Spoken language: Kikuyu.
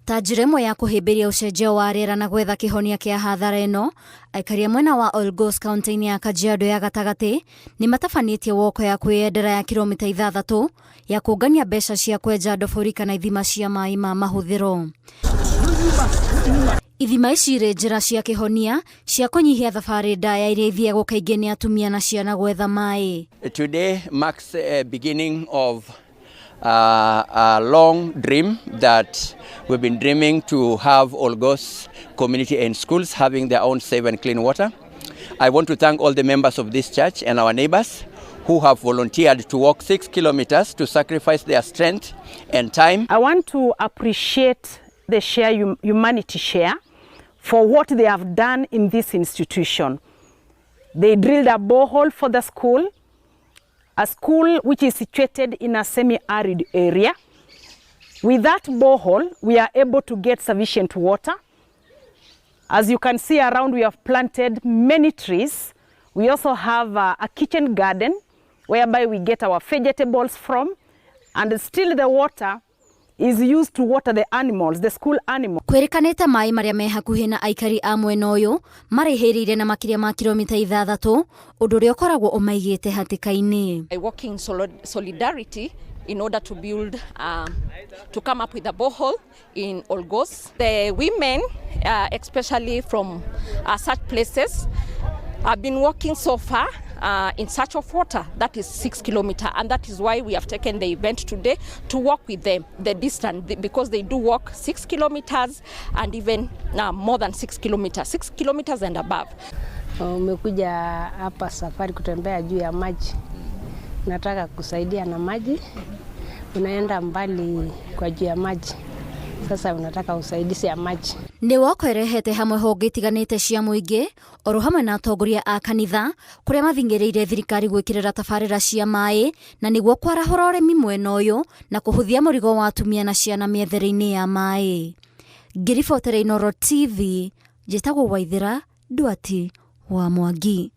Ta njĩra ĩmwe ya kũhĩmbĩria ũcenjia wa rĩera na gwetha kĩhonia kĩa hathara ĩno, aikari a mwena wa Olgos kaunti-inĩ ya Kajiado ya gatagatĩ nĩ matabanĩtie woko ya kwĩyendera ya kilomita 6 ya kũngania mbeca cia kwenja ndobori kana ithima cia maĩ ma mahũthĩro. Ithima ici irĩ njĩra cia kĩhonia cia kũnyihia thabarĩ ndaya iria ithiagwo kaingĩ nĩ atumia na ciana gwetha maĩ. Today marks a beginning of a long dream that we've been dreaming to have Olgos community and schools having their own safe and clean water. I want to thank all the members of this church and our neighbors who have volunteered to walk 6 kilometers to sacrifice their strength and time. I want to appreciate the Share Humanity Share for what they have done in this institution. They drilled a borehole for the school, a school which is situated in a semi-arid area. With that borehole, we are able to get sufficient water. As you can see around, we have planted many trees. We also have a kitchen garden whereby we get our vegetables from, and still the water is used to water the animals, the school animals. Kwĩrĩkanĩte maĩ marĩa me hakuhĩ na aikari a mwena ũyũ marĩhĩrĩire na makĩria ma kilomita 6, ũndũ ũrĩa ũkoragwo ũmaigĩte hatĩka-inĩ. I work in solidarity in order to build, to come up with a borehole in Olgos. The women, especially from such places, have been walking so far in search of water. That is 6 kilometers, and that is why we have taken the event today to walk with them the distance, because they do walk 6 kilometers and even more than 6 kilometers, 6 kilometers and above. Umekuja hapa safari kutembea juu ya maji, nataka kusaidia na maji, unaenda mbali kwa juu ya maji, sasa unataka usaidizi ya maji. Nĩ woko ĩrehete hamwe honge itiganĩte cia mũingĩ oro hamwe na atongoria a kanitha kũrĩa mathing'ĩrĩirie thirikari gwĩkĩrĩra tabarĩra cia maĩ na nĩguo kwarahũra ũrĩmi mwena ũyũ na kũhũthia mũrigo wa atumia na ciana mĩethere-inĩ ya maĩ. Ngĩribotera Inooro TV, njĩtagwo Waithĩra Ndwati wa Mwangi.